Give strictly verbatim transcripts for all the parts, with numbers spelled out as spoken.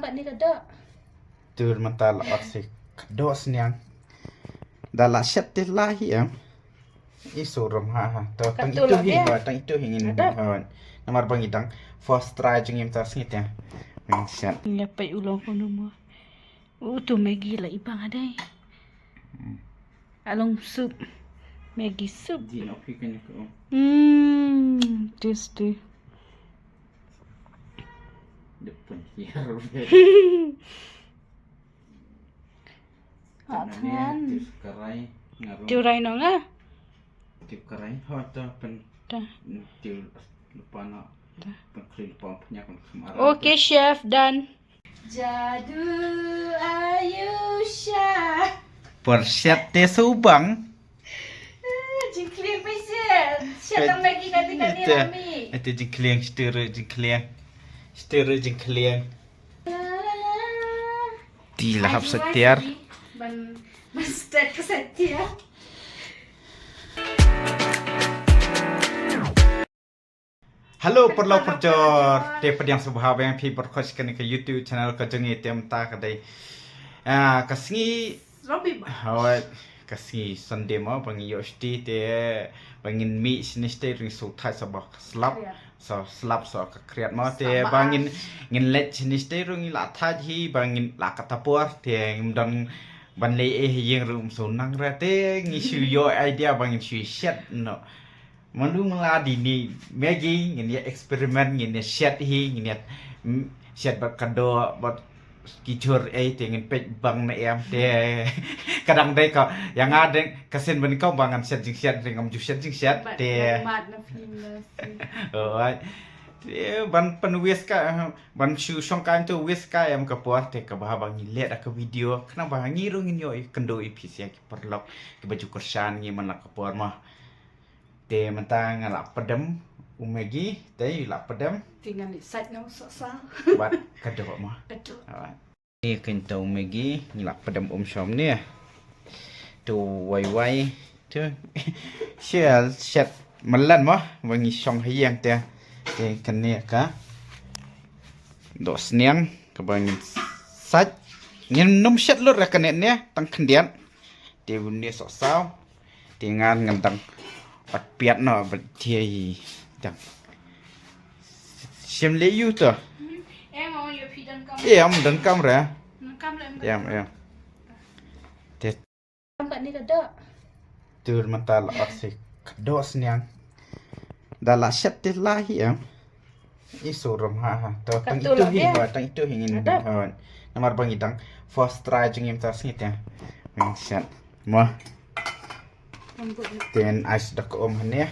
Bad ni ka doh. Tur mynta la ot si ka doh sniang. Da la shet te la hi em. I surum ha ha. To tang itu hi ba tang itu hi ngin ha. Namar bang idang first try jing im ta sngi te. Ngin shet. Nya pai ulong kono mo. U tu Maggi la ibang adai. Along soup. Maggi soup. Di na phi kan ko. Hmm, tasty. Depan hiar. Akan. Tiu karai ngaru. Tiu rai nonga. Tiu karai ho to pen. Ta. Tiu lupa no. Ta. Pen kli lupa penyak pen semara. Okay, chef, done. Jadu Ayusha. Persiat te subang. Jingkling pesiat. Siat tang lagi kati kati rami. Ate jingkling seteru jingkling. Seteru jingkling. Ti lahap setiar. Ban ban stek setiar. Hello paralok parajor, te pdiang sngewbha ba ïa phi pyrkhat kane ka YouTube channel ka jong ngi. Te mynta ka dei, ah, ka sngi Robi ba. Hoi, ka sngi Sunday mo ba ngi ïoh shuti te ba ngin mih shane shatei ruh ngi shu thait sa ba ka slap, sa slap sa ka khriat mo te ba ngin, ngin leit shane shatei ruh ngi la thait hi ba ngin la ka ta por te ngim don ban leit ei ha ïing ruh ngim shu nang re te ngi shu ïoh idea ba ngin shu shet noh. Malu mala di ni Maggi ngin ïa experiment ngin ïa shet hi ngin ïa, mm, shet bad ka doh bad ki jhur ei te ngin peit bang na em te. Ka dang dei ka ïa nga dei ka sien ban ka ba ngan shet jingshet te ngam ju shet jingshet te. Mat na film na sien. Oh, ai. Te ban pynwis ka ban shu shong ka em te wis ka em ka por te kaba ba ngi leh da ka video khnang ba ngi ruh ngin ïoh ïa kynduh ïa phi sha ki paralok kiba ju kyrshan ngi man la ka por mo. Te mynta nga la pdem u Maggi, te la pdem. Te ngan leit sait noh sa sa. Bad ka doh mo. Ka doh. Alright. Ni kynta u Maggi, nga la pdem um shom ni. Tu wai wai, tu. Shet, shet malan mo, ba ngi shong ha ïing te. Te kane ka doh sniang, kaba ngin sait. Ngin nym shet lut re kane ne, tang khyndiat. Te bun ne sok saw. Te ngan ngan dang ot piat noh bad te dang. Shem le yu to. Em, ong yu phi dang kam. Em, dang kam re. Dang kam le. Em, em. Te. Kam bad ni ka doh. Tur mynta la ot si ka doh sniang. Da la shet te la hi em. I surum ha ha. To tang itu hi ba tang itu hi ngin ha. Namar bang idang first try jingim ta sngi te. Ngin shet. Mo. Ten ice da ka um hane.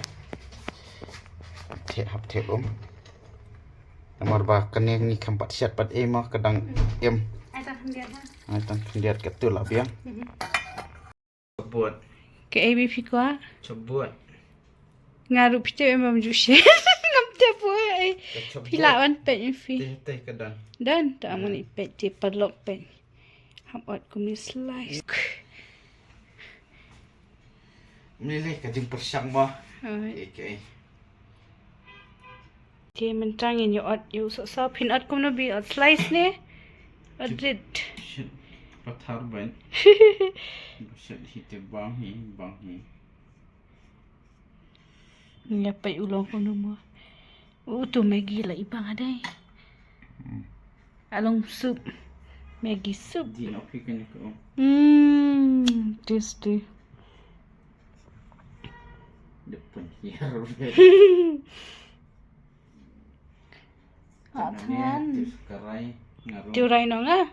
Te hap te um. Namar ba kane ngi kham pat shet pat e mo ka dang im. Ai tang khyndiat ha. Ai tang khyndiat ka tu la biang. Chabut. Ka A B P kwa. Chabut. Nga ruh phi te em bam ju shet. Ngam te poi. Phi la wan peit phi. Te te ka don. Don ta amon i peit te paralok peit. Hap ot kum ni slice. Mlili ka jingpyrshang mo. Okay. Te mynta ngin ïa ot ïa u sohsaw phin ot kumno bi ot slice ne. Ot rit. Shit. Pathar ban. Shit hi te bang hi bang hi. Nya pai u long kumno mo. U tu Maggi la i bang adai. Along soup. Maggi soup. Di na phi kan ko. Hmm, tasty. Depan hiar. Akan. Tiu karai ngaru. Tiu rai nonga.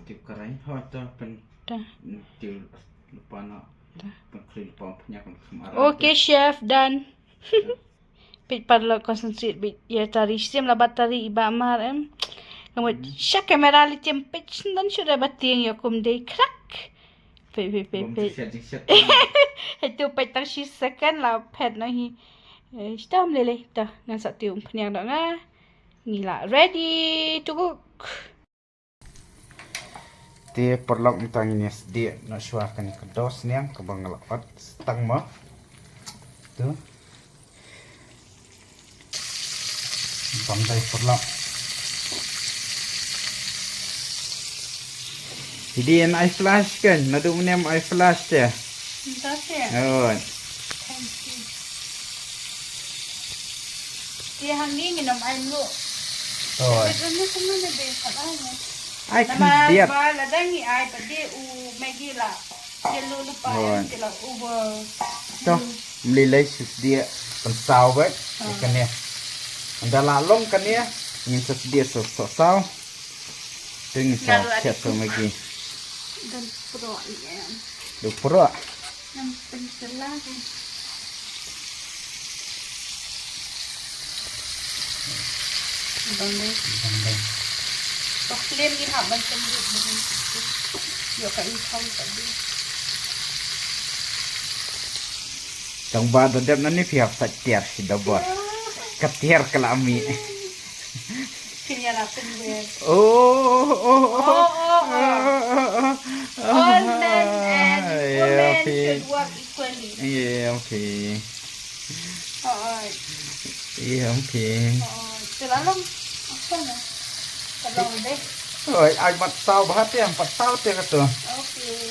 Tiu karai ho to pen. Ta. Tiu lupa no. Ta. Pen kli lupa penyak pen semara. Okay, chef, done. Peit paralok concentrate beit ïa tari sim la bat tari i ba mar em. Kamu sha kamera li tim peit shndan shu da ba tieng ïa kum dei krak. Peit peit peit peit. Hai tu peit tang shi second la phet na hi. Eh, stam lele ta ngan sa tiu pniang da nga. Ngi la ready to cook. Te paralok mynta ngin ïa sdieh noh shuwa kane ka doh sniang kaba nga la ot stang mo. Tu. Bam dai paralok. Hi dei yn ai flash kan, naduh mynne ym ai flash te. Mynta te. Oi. Thank you. Te hangne ngin ym ai mluh. Oi. Te mynne kumne be ka ai ne. Ai khyndiat. Namar ba lada ngi ai pat de u Maggi la yellow lypa, oi, te la over. To, ym lei lei shisha de pynsaw bad. Ah. Kane. Ynda la long kane, ngin sa de sa, sa saw. Te ngin sa, nga ruh, thied sa Maggi. Don pro ïa. Don pro. Ngam pynkylla kan. Bang dei. Bang dei. Toh khlem ngi hap ban pynrut bang. Ïoh ka income ka dei. Tang ba da dep nangne phi hap sa tiar shi da bor. Ka tiar ka la mih. Pynïarap pynwer. Oh, oh, oh. Oh, oh, oh. Ah, ah, ah. All men and women should work equally. Yeah, okay. Oh, oh. Yeah, okay. Oh, oh. Te la long. Apa na? Ka long dei. Oi, ai mat saw bha te, ym pat saw te kato. Okay.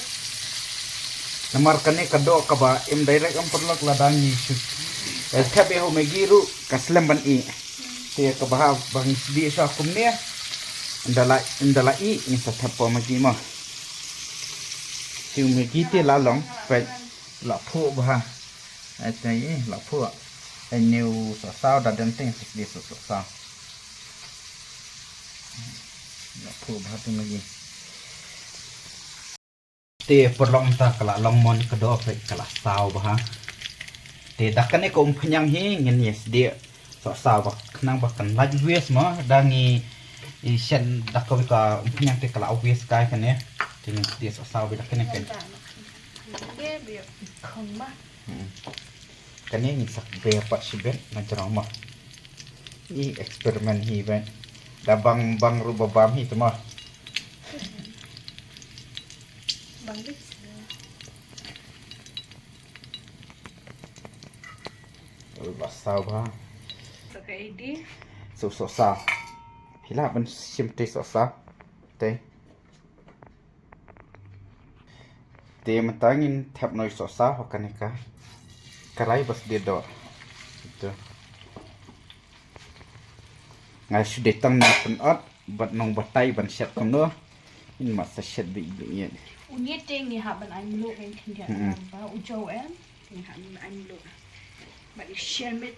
Namar kane ka doh kaba im direct, ym paralok lada ngi shu. Eh, thep ïa u Maggi ruh ka slem ban ih. Te kaba ha ba ngi sdieh shuwa kumne. Ynda la, ynda la ih ngin sa thep po Maggi mo. Te u Maggi te la long, peit la phuh bha. Ai te ih la phuh. Ai ne u sohsaw da don te ngin sa sdieh sohsaw. La phuh bha te Maggi. Te paralok mynta ka la long mo ka doh, peit ka la saw bha. Te da kane ka umphniang hi ngin ïa sdieh sohsaw bha khnang ba kan lait waste mo, da ngi ïa shet da kawei ka umphniang te ka la waste kai kane. Te ngin sdieh sohsaw bha da kane ka. Hmm. Kane ngin sa kber pat shibit na jrong mo. I experiment hi bad. Da bang, bang ruh ba bam hi te mo. Bang bit. Ul ba saw bha. Sa ka edi. Sohsaw. Phi lah ban shim te sohsaw. Te. Te mynta ngin thep noh ïa u sohsaw ha kane ka karai ba sdieh doh. Ito. Nga shu dei tang na pynot bad nongbatai ban shet kumno. Ngin mat sa shet bit bit ïa. Une te ngi hap ban ai mluh, ngin khyndiat. Mm-mm. Namar ba u jaw em. Ngi hap ban ai mluh. Bad ïa shem bit.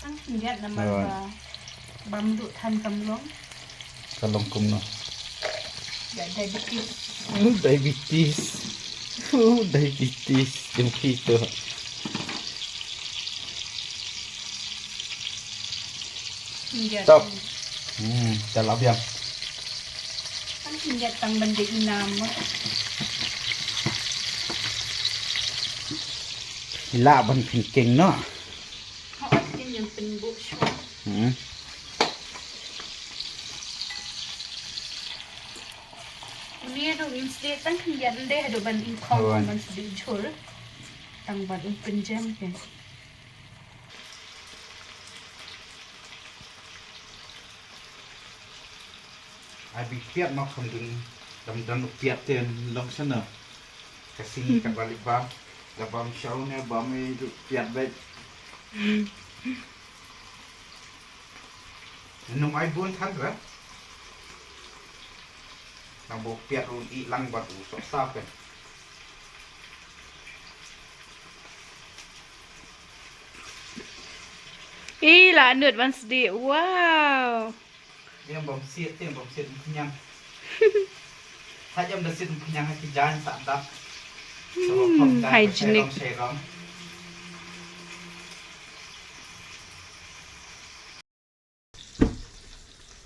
Tang khyndiat namar ba, bam duh than kam long. Ka long kumno? Ïa diabetes. Oh, diabetes. Oh, diabetes. Jong ki tu. Stop. Hmm, dah lah biang. Kan tinggal tang benda inam. Ila ban thinking no. Hot kin yang penbuk shwa. Hmm. Ni tu insde tang tinggal deh do ban ingkong ban sedih jhur. Tang ban ung penjam ke. Ai bi piat ma kham dun dam dan u piat te long sana. Ka singi ka balik ba da bam shaw ne bam i du piat bai. Num ai bun than ra. Nang bo piat un i lang bat u sok sa pen. Ih, la nud ban sdi. Wow. Yang bom siet, yang bom siet kenyang. Hajam da siet kenyang ha ki jan sa dap. Hmm, hygienic.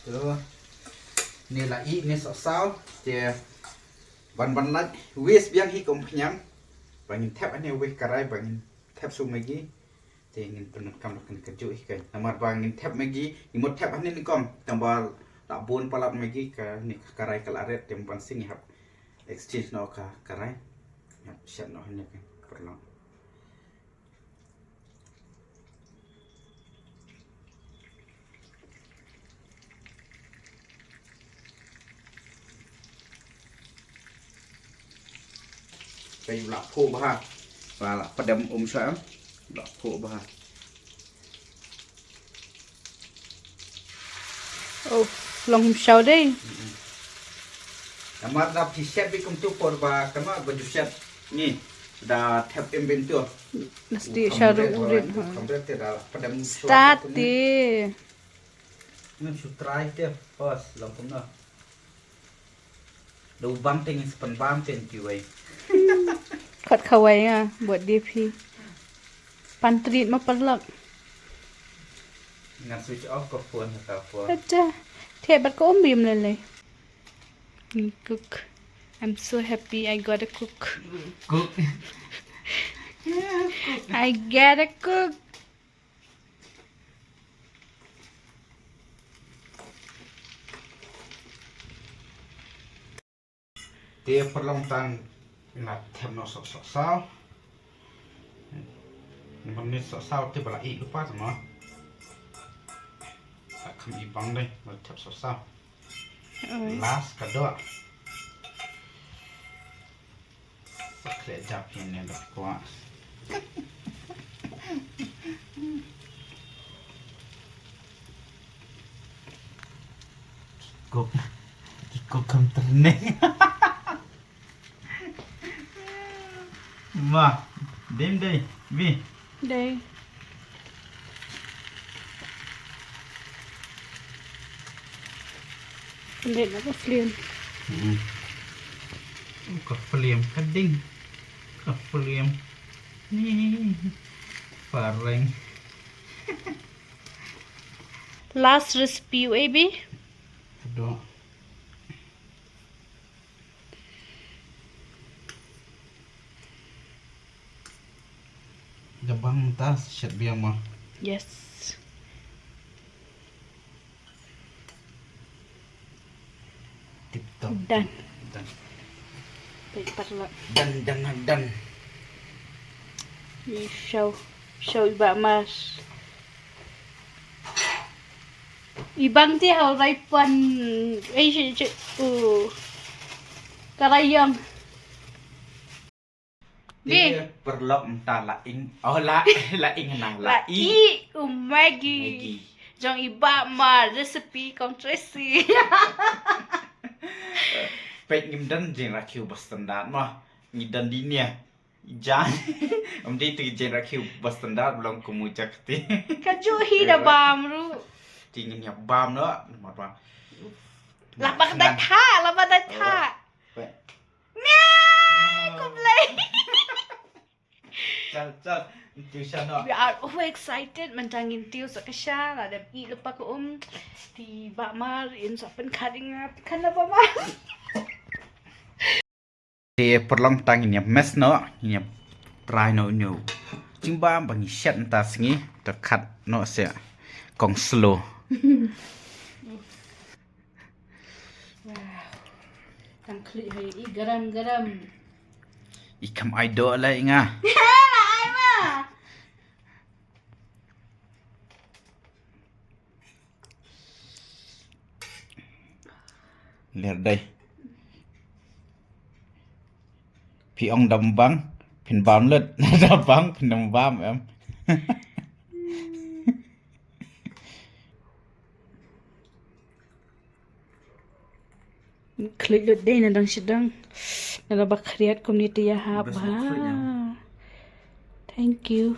To. Ni la i ni sok saw. Te ban ban lait wis biang hi kum kenyang. Ba ngin thep ani wis karai ba ngin thep su Maggi. Te ngin pyndonkam da kane ka juh hi kan. Namar ba ngin thep Maggi, ngin mut thep hani ni kong. Tang ba la bun palat Maggi kane ka karai ka la ret te ban sing hap exchange noh ka karai. Hap shet noh hani kan. Pyrlong. Ka ïa la phuh bha. Ba la pdem um sha em. La phuh bha. Oh, long shaw dei. Namar da phi shet bi kumtu por ba kano ba ju shet ni da thep em bin tu. Mesti shaw rit. Kham rit te da la pdem shaw. Start te. Ngam shu try te. Pos long kumno. Da u bam te ngin sa pynbam te nti wei. Khot khawai nga bad D P. Pan treat ma parlok. Ngan switch off ka phone ha ka phone. Acha. Te bad ka um bim lele. Cook. I'm so happy I got a cook. Cook. I got a cook. Te parlok tang la thep noh sok sok saw. Ban ni sok saw te ba la i lupa tama. Sa kham i bang dei ba la thep sok saw. Last ka doh. Sa khleh jap ïa ne da kwah. Kok. Ki kok kam terne. Ma, dim dei, bi. Dei. Dei na ka film. Hmm. Ka film ka ding. Ka film. Ni. Pareng. Last recipe, A B. Aduh. Da bang ta shet biang ma. Yes. Tip top. Done. Done. Baik parlok. Done, done, done. Ni show, show i Bah Mas. I bang ti hau rai pan. Ei shi shi. Uh. Karayang. Di. Te parlok mynta la ing. Oh la la ing na la i. La i u Maggi. Maggi. Jong i Bah Mar recipe kong Tracy. Peit ngim don jingrakhe ba standard ma. Ngi don di nia. Jan. Em di tu jingrakhe ba standard ba long kum u jakti. Ka ju hi da bam ruh. Ti ngin ïa bam noh. Namar ba. Laba da tha, laba da tha. Peit. Nia, khublei. Chal, chal. Tiew sha noh. We are overexcited, mynta ngin tiew sa ka sha, la dep ïeh lypa ka um. Te Bah Mar in sa pynkhot ïa nga, pynkhot na Bah Mar. Te parlok tang ngin ïa mess noh, ngin ïa try noh ïa u jingbam ba ngi shet mynta sngi, to cut noh seh kong slow. Wow. Tang khlieh ha i garam garam. I kham ai doh la i nga. La ai ma. Ler dei. Phi ong dam bang, phin bam lut. Dam bang, phin dam bam em. Khlieh lut dei na dang sha dang. Na la ba khriat kumne te ïa hap ba. Thank you.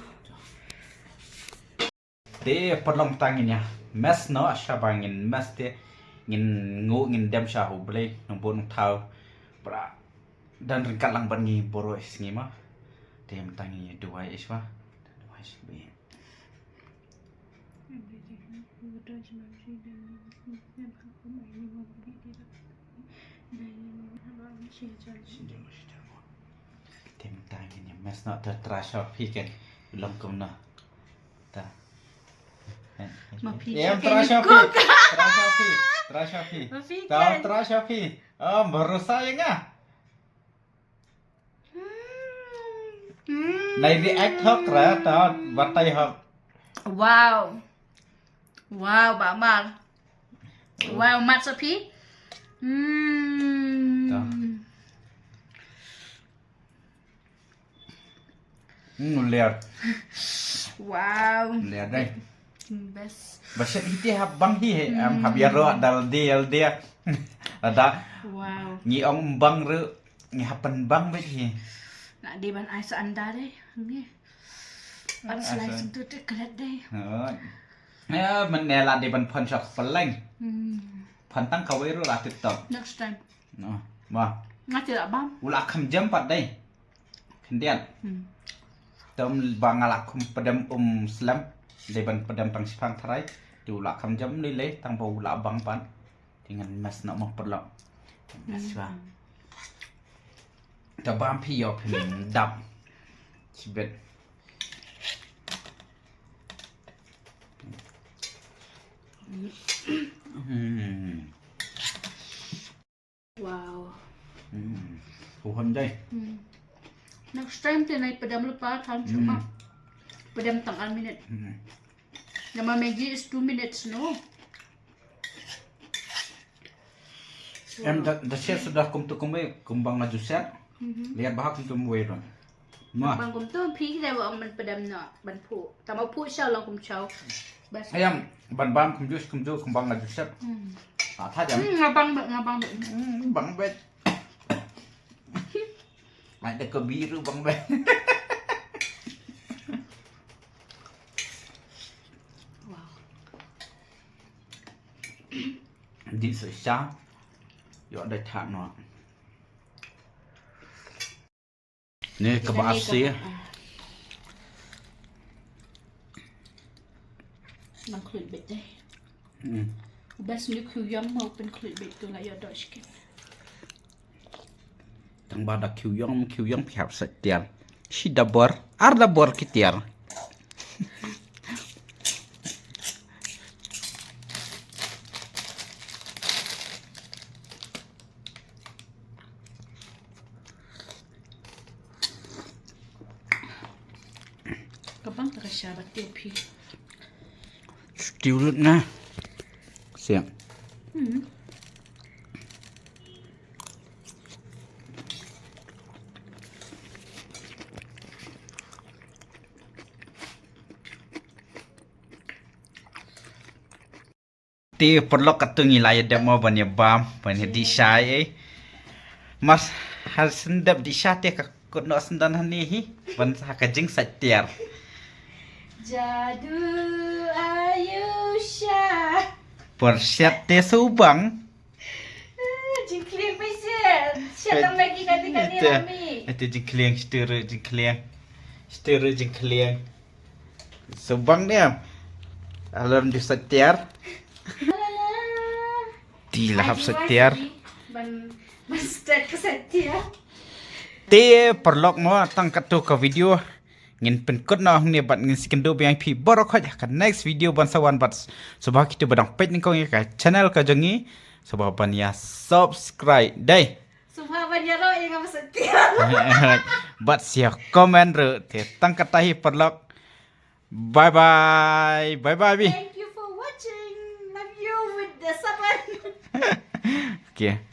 Te parlok tang ngin ïa mess noh, sha ba ngin mess te ngin nguh ngin dem sha u Blei nong bun nong thaw. Bra dan ryngkat lang ban ngi boro is ngi ma. Te mynta ngi duwai is ma. Duwai is bi. Te mynta ngin ïa mess noh, te try sha phi ken long kumno. Ta. Ma phi. Em, try sha phi. Try sha phi. Try sha phi. Ma phi. Ta try sha phi. Em, bharosa ïa nga. Nai react hok ra ta batai hok. Wow. Wow, Bah Mar. Wow, mat sa phi. Hmm. Ta. Hmm, u ler. Wow. U ler dei. Best. Ba shet hi te hap bang hi, em, hap ïaroh da lade lade. Lada Wow. ngi ong bang ruh, ngi hap pynbang beit hi. Lah dei ban ai sa anda dei. Ngi. Ban Ah, slice sa. tu te klet dei. Oh. Eh, mynne lah dei ban pon shok peleng. Hmm. Pon tang kawei ruh lah tip top. Next time. No. Wah. Nga te lah bam. U lah kham jam pat dei. Khyndiat. Hmm. Te um ba nga lah kum pdem um slem. Dei ban pdem tang shipang tharai. Te u lah kham jam lei lei tang ba u lah bang pat. Te ngan mas noh mo paralok. Mas Hmm. ba. Te bam phi ïoh phi dap. Shibit. Hmm. Wow. Hmm. Kuhon dai. Hmm. Next time te nai pdem lypa than Hmm. cuma. Pdem tang ar minit. Hmm. Nama Maggi is two minutes, no? Em da da shet sudah kum tu kum wei kum bang aju shet. Mhm. Lihat bahak kum tu wei ron. Mah. Bang kum tu phi dei wa man pdem na ban phu. Tama phu shaw lang kum shaw. Bas. Ayam ban bam kum jus kum ju kum bang aju shet. Hmm. Ah, tha jam. Hmm, ngabang bet, ngabang bet. Hmm, bang bet. Ai da ko biru bang bet. Wow. Di so sha. Yo da tha no. Ni kaba Ni asi. kaba, ah. Nang khluit beit dei. Hmm. Bas ni khiew ïong mo pyn khluit beit tu la ïoh doh shikit. Tang ba da khiew ïong, khiew ïong phi hap sa tiar. Shi da bor, ar da bor ki tiar. Ka bang ta ka sha ba tiu phi. Tiu lut na. Siang. Hmm. Te paralok katu ngi la ïa dep mo ban ïa bam ban ïa dih shai eh. Mas ha syn dep dih shai te ka kut noh syn don hangne hi ban ha ka jingsait tiar. Jadu Ayusha. Por shet te subang. Jingkliang phi shet. Shet tang lagi kati kati Ete, rami. Ete jingkliang stir jingkliang. Stir jingkliang. Subang ne. Alarm di sait tiar. Ti la hap sait tiar. Ban ban stet ka sait tiar. Te paralok mo tang katu ka video. Ngin pynkut noh hangne bad ngin sa ïakynduh biang ïa phi baroh khoit ha ka next video ban sa wan bad sngewbha kito ba dang peit nyngkong ïa ka channel ka jong ngi sngewbha ban ïa subscribe dei. Sngewbha ban ïaroh ïa nga ba sait tiar. Bad sa comment ruh te tang kata hi paralok. Bye bye. Bye bye bi. Thank you for watching. Love you with the seven. Okay.